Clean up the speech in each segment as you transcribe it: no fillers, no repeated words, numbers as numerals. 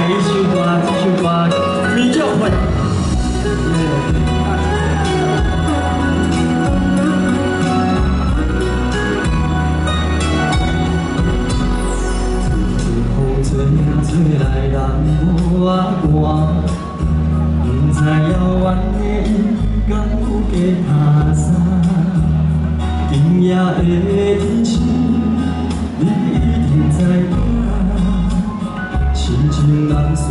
呢首歌，這首歌《米酒會》。风吹啊吹來，人無啊寒，不知遙遠的伊敢有加拍三。今夜的天色，你一定知影。深情難訴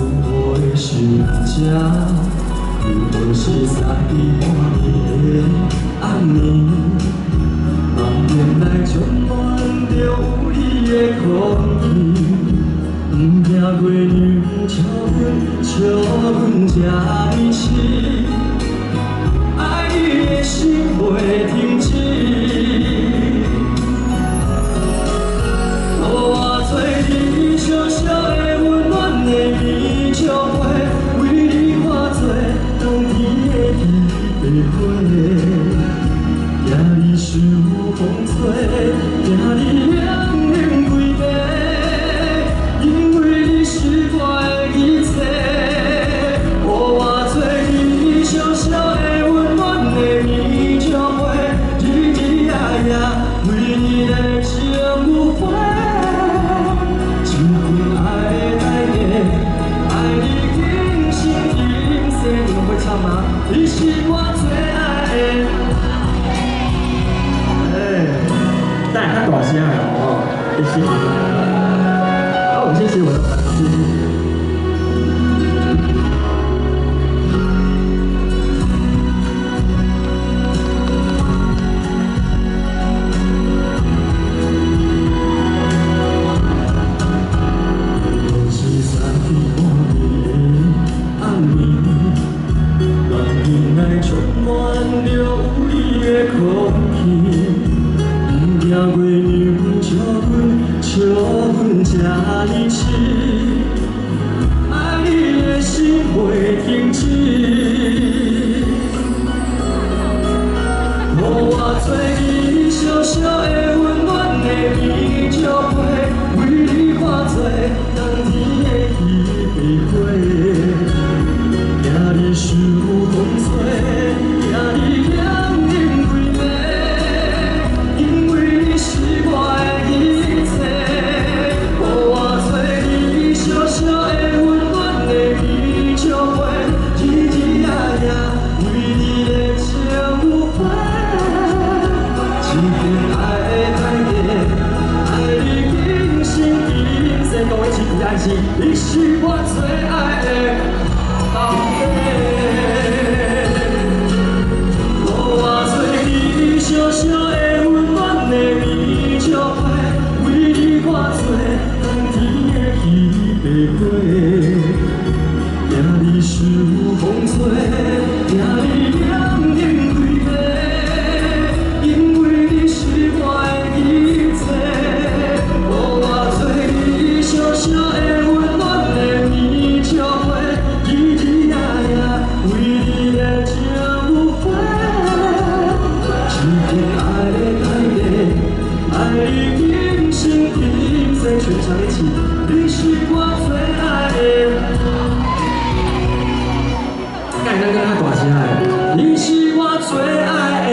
的心情，如何是三更半暝的暗暝，梦魇內充滿著有你的空氣。不驚月娘笑阮，笑阮這呢痴，愛你的心袂停止。予我做你小小的溫暖的棉笑被，為你化做冬天的彼白花，驚你受風吹，驚你冷冷規暝。因為你是我的一切，予我做你小小的溫暖的棉笑被，日日夜夜為你來情有花。這份愛的代價，愛你今生今世，你們會唱嗎？你是我最愛的。哎，但較大聲的哦，謝謝。好，謝謝我的粉絲。是三更半暝的暗暝，梦魇內充滿著有你的空氣，不驚月娘笑阮，笑阮這呢痴，愛你的心袂停止。予我做你小小的溫暖的棉笑被，為你化做冬天的彼白花，驚你受風吹，驚你冷冷規暝，因為你是我的一切。予我做你小小的溫暖的棉笑被，日日夜夜為你的情有花。這份愛的代價，愛你今生今世，各位一起愛是，你是我最愛的到底。予我做你小小的溫暖的棉笑被，為你化做冬天的彼白花，驚你受風吹，驚你冷冷規暝，因為你是我的一切。予我做你小小的溫暖的棉笑被，日日夜夜為你的情有花。這份愛的代價，愛你今生今世，全場一起，你是我最愛的。敢會當閣較大聲的？你是我最愛的。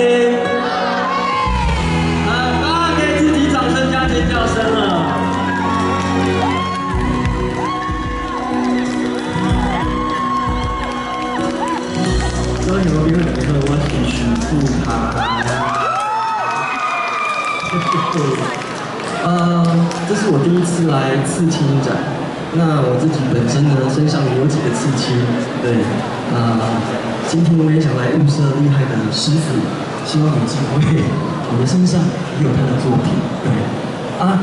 啊，給自己掌聲加尖叫聲了。各位朋友，大家好，我是許富凱。這是我第一次來刺青展。那我自己本身呢，身上也有幾個刺青，對，今天我也想來物色厲害的師傅，希望有機會我的身上也有他的作品，對。啊，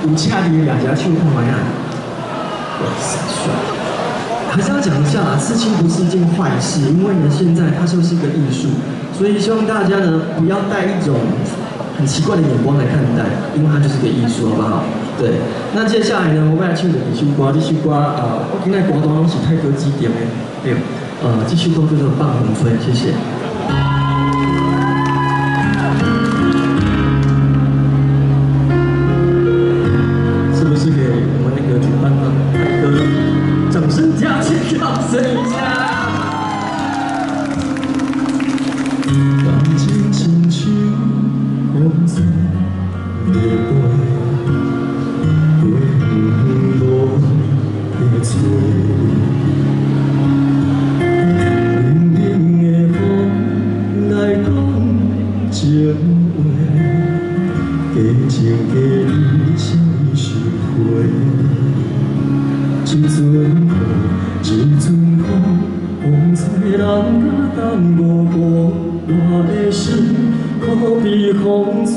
有請你兩隻手看覓啊？哇塞，帥！還是要講一下啊，刺青不是一件壞事，因為呢，現在它就是一個藝術，所以希望大家呢不要帶一種很奇怪的眼光來看待，因為它就是個藝術，好不好？對，那接下來呢，我欲來唱一首歌，這首歌啊，我今日歌單攏是泰歌指定的，對，這首歌叫做《放風吹》，謝謝。是不是給我們那個主辦方泰哥掌聲？家尖叫聲一下。感情親像風吹的飛，飛遠遠無得揣。冷冷的風來講情話，假情假意誰收回？一阵雨，一阵风，风吹人甲东无无，我的心可比风吹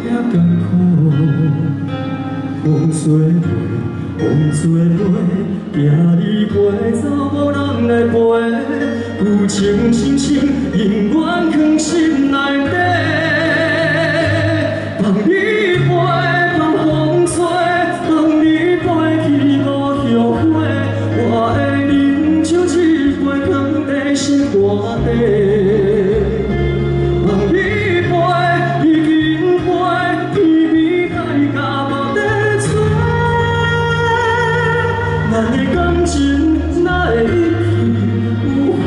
遐艰苦。风吹飞，风吹飞，惊你飞走无人来陪。旧情深深，永远藏心内底。放你飞，放风吹，放你飞去无后悔。我的啉酒一杯，藏在心肝底。放你飞，已经飞，天边海角无得找。咱的感情哪会一去不回？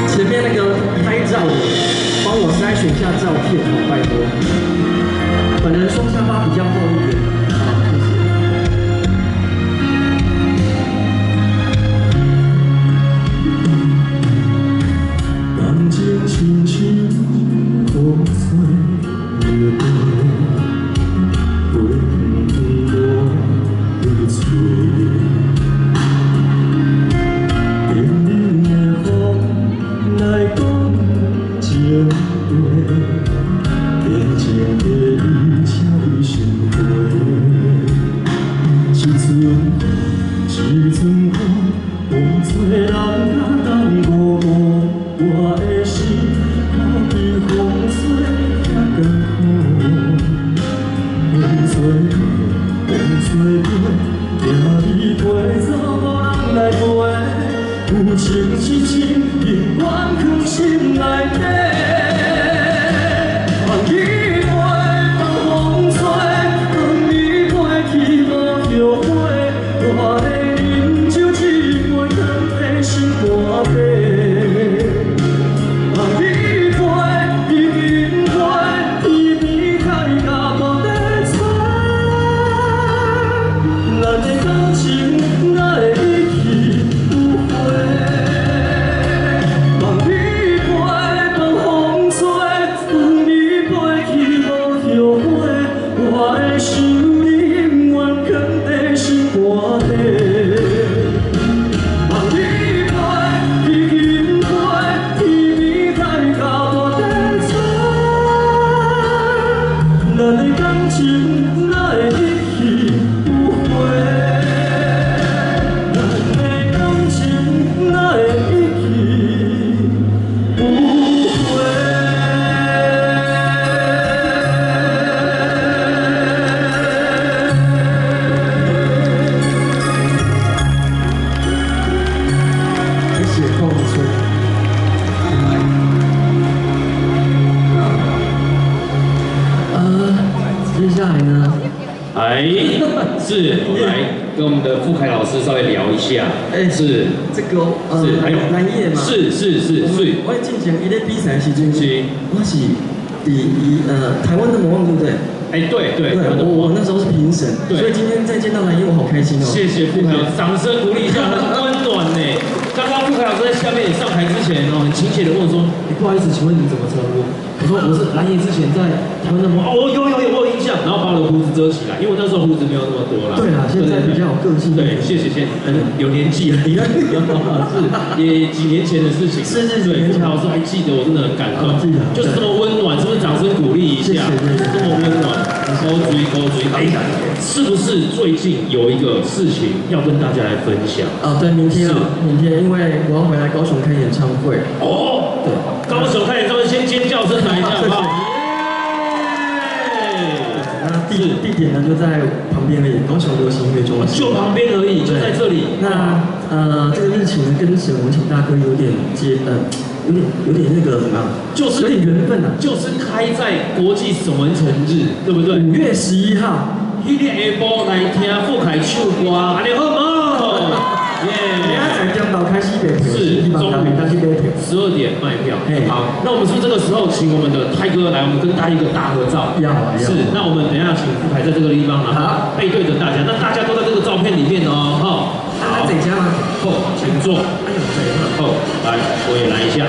前面那个拍照的，帮我筛選一下照片，拜託。本人雙下巴比較厚一點，好，謝謝。感情親像風吹的飛，飛遠遠無得揣。冷冷的風來講情話，假情假意誰收回？一阵雨，一阵风，风吹人甲东无无，我的心可比风吹遐艰苦。风吹飞，风吹飞，惊你飞走无人来陪。旧情深深，永远藏心内底。放你飞，放风吹，放你飞去无后悔。我的啉酒一杯，藏在心肝底。放你飞，已经飞，天边海角无得找。咱的感情哪会一去不回？放你飞，放风吹，放你飞去无后悔。我的想你永远藏在心肝底。放你飞，已经飞，天边海角无得找。咱的感情哪会一去不回？咱的感情哪会一去不回？谢谢凤吹。接下來呢？哎，是，我們來跟我們的傅凱老師稍微聊一下。哎，是這個是，還有藍葉嘛？是是是是。我之前伊咧比賽時陣，是，我是佇伊台灣的魔王，對不對？哎，對對，對，我那時候是評審，所以今天再見到藍葉，我好開心哦。謝謝傅凱老師，掌聲鼓勵一下，很溫暖呢。剛剛傅凱老師在下面上台之前哦，很親切的問我說：“哎，不好意思，請問你怎麼稱呼？”我說：“我是藍葉，之前在台灣的魔王。”哦，有有有，我有印象。然後把我的鬍子遮起來，因為我那時候鬍子沒有那麼多啦。對啦，現在比較有個性。對，謝謝謝謝，有年紀了，是也幾年前的事情。是是是，對，傅凱老師還記得我，真的很感動。記得，就是這麼溫暖，是不是？掌聲鼓勵一下，這麼溫暖。高追高追，哎，是不是最近有一個事情要跟大家來分享？啊，對，明天啊，明天，因為我要回來高雄開演唱會。哦，對，高雄開演唱會，先尖叫聲來一下，好不好？那地點呢就在旁旁邊而已，高雄流行音樂中心就旁邊而已，就在這裡。那這個日期呢，跟沈文成大哥有點接，有點那個什麼，就是有點緣分啊，就是開在國際沈文成日，對不對？5月11號，彼日下晡來聽富凱唱歌，按呢好無？耶！明仔載點頭開始賣票，是中午開始買票， 12點賣票。好，那我們是不是這個時候請我們的泰哥來，我們跟大家一個大合照？要啊，要。是，那我們等一下請富凱在這個地方，然後背對着大家，那大家都在這個照片裡面哦，哈。好，在家嗎？好，請坐。好，來，我也來一下。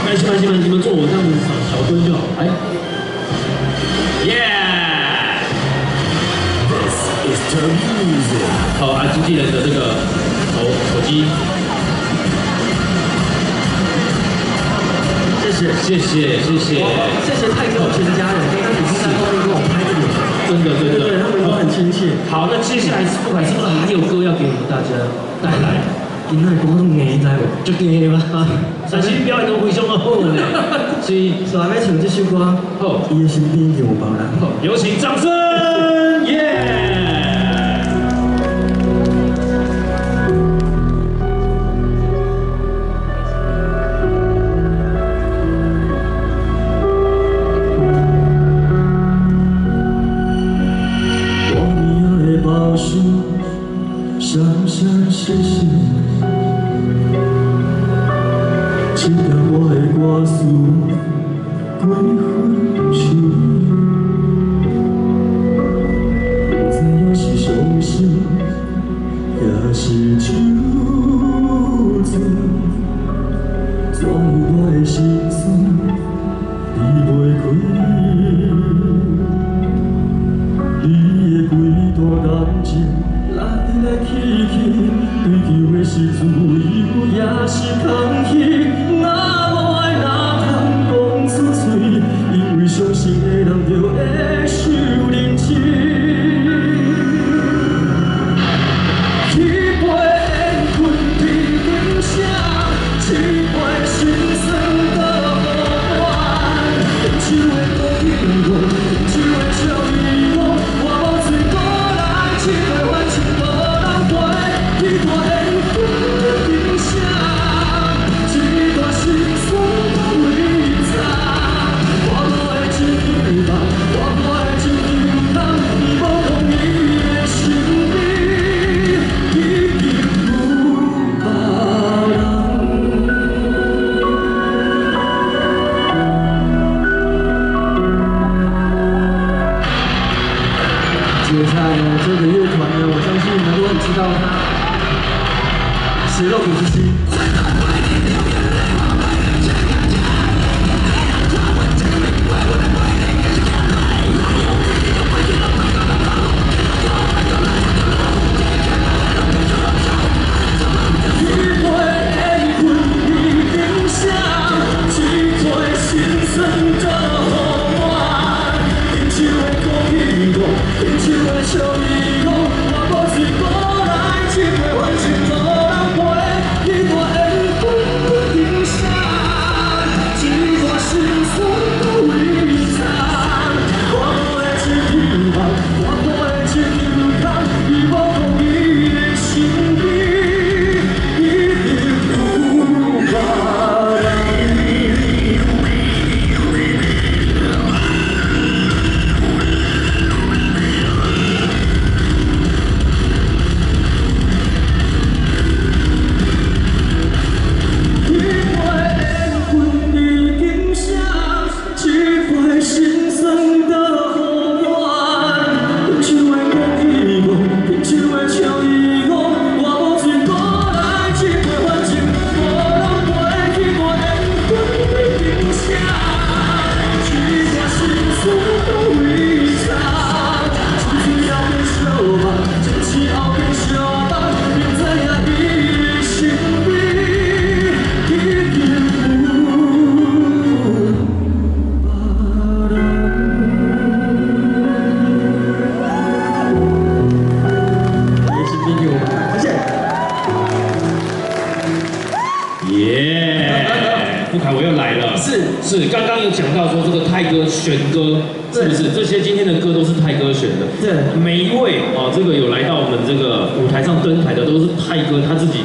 沒事沒事沒事，你們坐，我這樣子小小蹲就好。來，耶！ This is the music。好，啊，經紀人的這個手機。謝謝謝謝謝謝謝謝泰哥全家人，剛剛也是在後面跟我拍這個，真的真的，對，他們都很親切。好，那接下來富凱是不是還有歌要給我們大家帶來？今仔歌攏硬，知無？就硬嗎？但是表演都非常的好呢。是，所以欲唱這首歌，好，伊的身邊有別人。好，有請掌聲，耶！这条我的歌词，几分像你，不知影是伤心，抑是酒醉，怎样我的心酸离袂开你？你的规段感情来来去去，追求的是自由，抑是空虚？若无爱，哪通讲出嘴？因为相信的人就會受認真。一杯緣分天顶寫，一杯心酸倒予我。牵手的歌曲我，牵手的笑意我，我無喙無人，这杯反正無人陪。彼段緣分天顶寫，这段心酸搁未擦。我无爱一场梦，我无爱一场空，伊无讲伊的身边已经有别人。接下來呢，這個樂團呢，我相信很多人知道它，血肉果汁機。一杯緣分天顶寫，一段心酸倒予我。牵手的歌曲我，牵手的笑意我，我無喙無人，這杯反正無人陪。彼段耶！富凯，我又来了。是。是，刚刚有讲到说这个泰哥选歌，是不是？这些今天的歌都是泰哥选的。对。每一位哦，这个有来到我们这个舞台上登台的，都是泰哥他自己。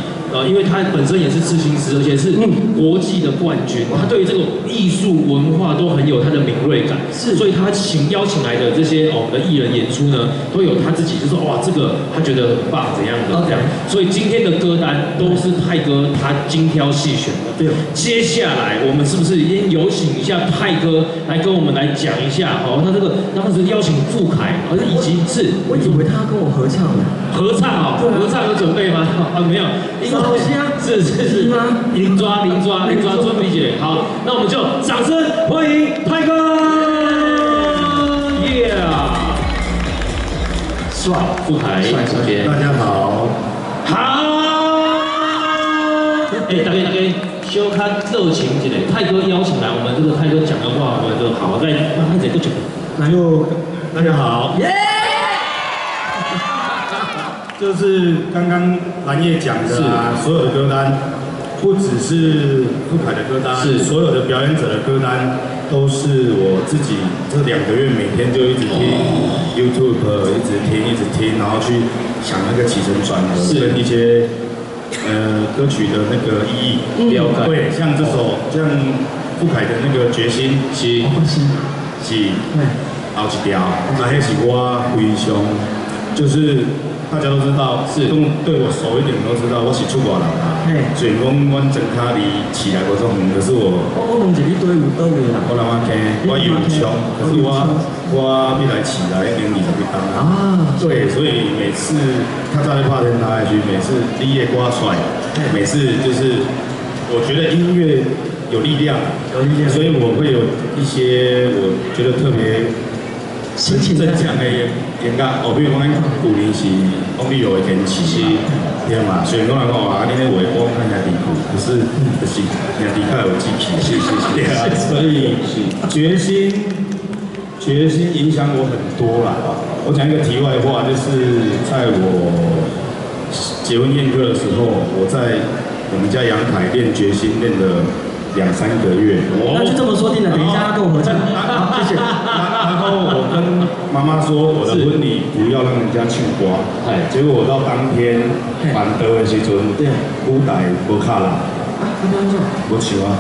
因为他本身也是刺青师，而且是国际的冠军，他对于这个艺术文化都很有他的敏锐感，是，所以他邀请来的这些我们的艺人演出呢，都有他自己，就说哇，这个他觉得很棒，怎样的这样，所以今天的歌单都是泰哥他精挑细选的。对，接下来我们是不是先有请一下泰哥来跟我们来讲一下？哦，他这个当时邀请富凯，而以及是，我以为他跟我合唱呢。合唱哦，合唱有准备吗？啊，没有。是是是吗？林抓林抓林抓准备姐，好，那我们就掌声欢迎泰哥，耶！帅，富凯，帅帅，大家好，好，哎，大家大家小看热情一下，泰哥邀请来，我们这个泰哥讲的话，我们就好，再慢慢再过去。那就大家好，耶！就是刚刚蓝叶讲的啊，所有的歌单，不只是富凯的歌单，是所有的表演者的歌单，都是我自己这2个月每天就一直听 YouTube，一直听一直听，然后去想那个起承转合跟一些歌曲的那个意义。了解。对，像这首像富凯的那个决心是是后一条，那彼是我非常就是。大家都知道，是对对我熟一点都知道，我是出外人啊。虽然讲阮庄跤离市内无这么远，可是我我问一下，你佗位佗位啦？我南安溪，我右昌，可是我欲来市内已经20几冬啊。对，所以每次较早咧拍天台的时，每次你的歌出来，每次就是我觉得音乐有力量，有力量，所以我会有一些我觉得特别正向的音乐，哦，比如讲咱旧年是王力宏的坚持嘛，对嘛？虽然讲人讲哇，你咧画讲较兄弟苦，可是就是兄弟较有志气，对啊，所以决心，决心影响我很多啦。我讲一个题外话，就是在我结婚宴客的时候，我在我们家阳台练决心，练了2、3个月。那就这么说定了，等一下要跟我合唱，好，谢谢。然后我跟妈妈说，我的婚礼不要让人家唱歌。结果我到当天办桌的时阵，舞台无卡啦。啊，无唱啊。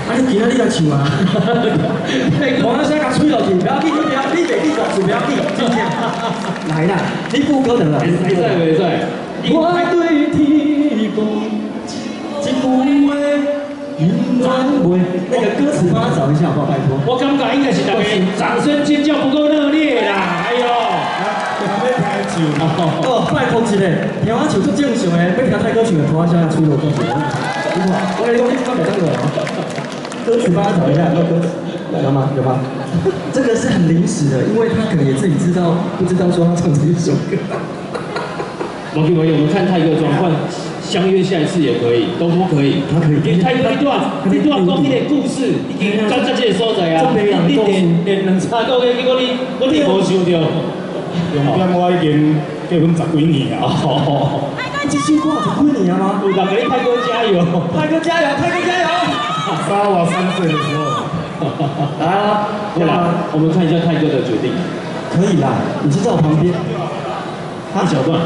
啊，你今仔日来唱啊？我那声共吹落去，不要紧，你不要，你袂记歌词不要紧，真正。来啦，你副歌得了。袂使袂使。我对天讲一句话。那个歌词帮他找一下好不好？拜托。我感觉应该是大家掌声尖叫不够热烈啦！哎呦，哦，拜托一下，听我唱足正常的，欲听泰哥唱的，拖声吹落去。你看，我跟你讲，你这摆袂当落哦。歌词帮他找一下，有没有歌词？有吗？有吗？这个是很临时的，因为他可能也自己知道，不知道说他唱这一首歌。没关系，我们看泰哥状况，相约下一次也可以，都可以。他可以。因为泰哥你段讲彼个故事，已经到这个所在啊。你连两三个月，结果你无想到。重点我已经结婚十几年啊。哦。这首歌十几年啊吗？有人给你泰哥加油，泰哥加油，泰哥加油。3、3岁的时候。来啊，对啦，我们看一下泰哥的决定。可以啦，你就在我旁边。一小段。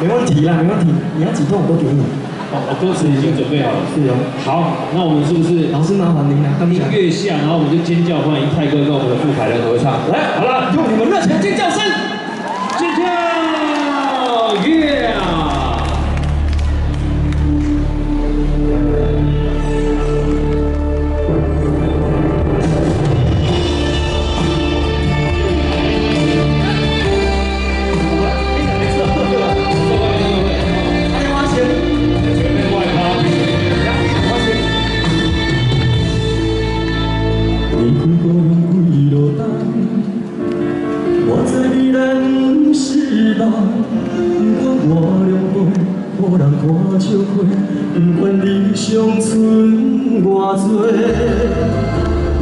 没问题啦，没问题，你要几段我都给你。哦，歌词已经准备好了。是哦。好，那我们是不是老师麻烦您了？音乐下，然后我们就尖叫欢迎泰哥跟我们的富凯的合唱。来，好了，用你们热情的尖叫声，尖叫，耶！看笑话，不管理想存偌济，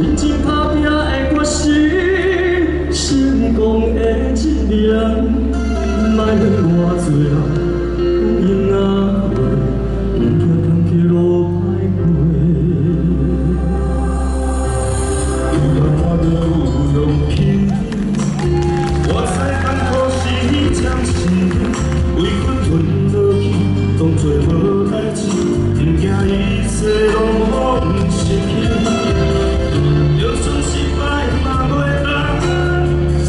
认真打拼的决心，成功的证明，莫问偌济人讲闲仔话，毋惊空气路歹过。切拢予失去。就算失败嘛袂当失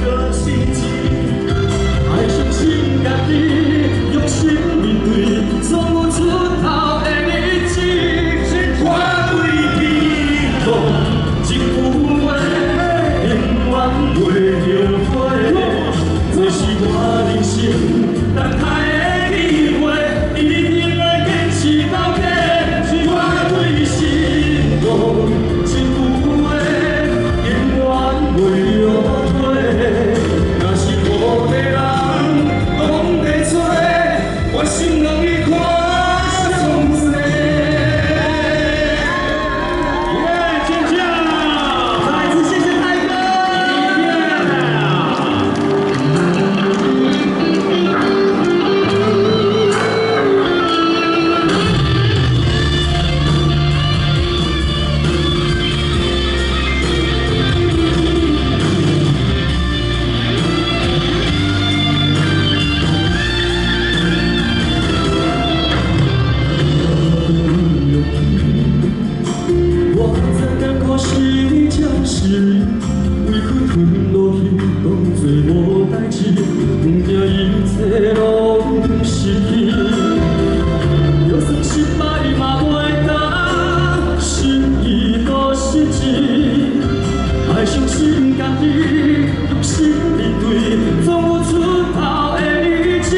阁失志，爱相信家己，用心面对，总有出头的日子。我对天讲一句话，永远袂后悔。这是我人生等待的机会，一定爱坚持到底。我对神讲一句话，永远袂后退。若是土地人讲地找，我心人伊看上济。耶，尖叫！再一次谢谢泰哥。我知艰苦是你才是委屈吞落去，当作无代誌，毋驚一切攏失去。就算失敗嘛袂當失意閣失志，愛相信家己，用心面對，總有出頭的日子。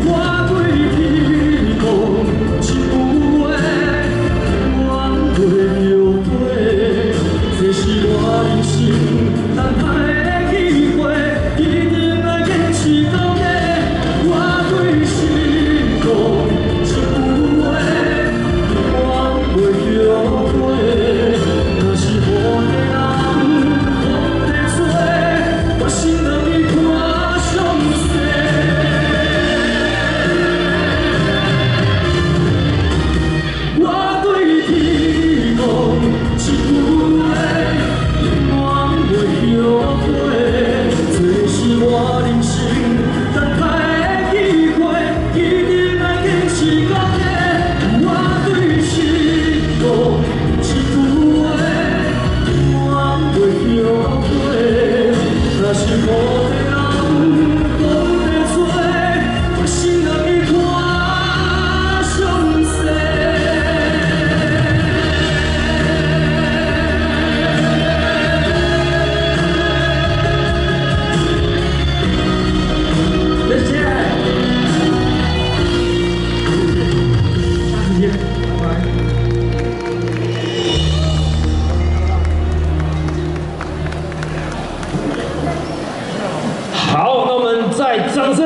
我對天講一句話，永遠袂後悔。這是我人生等待的機會，一定愛堅持到底。我對神講一句話，永遠袂後悔。若是無地人講地找，我心人伊看上濟。我對天講一句話，永遠袂後悔。這是我人生等待的機會，一定愛堅持到底。我對神講一句話，永遠袂後悔。若是無地人講地找，我心人伊看上濟。謝謝，下次見，拜拜。好，那我們再掌聲。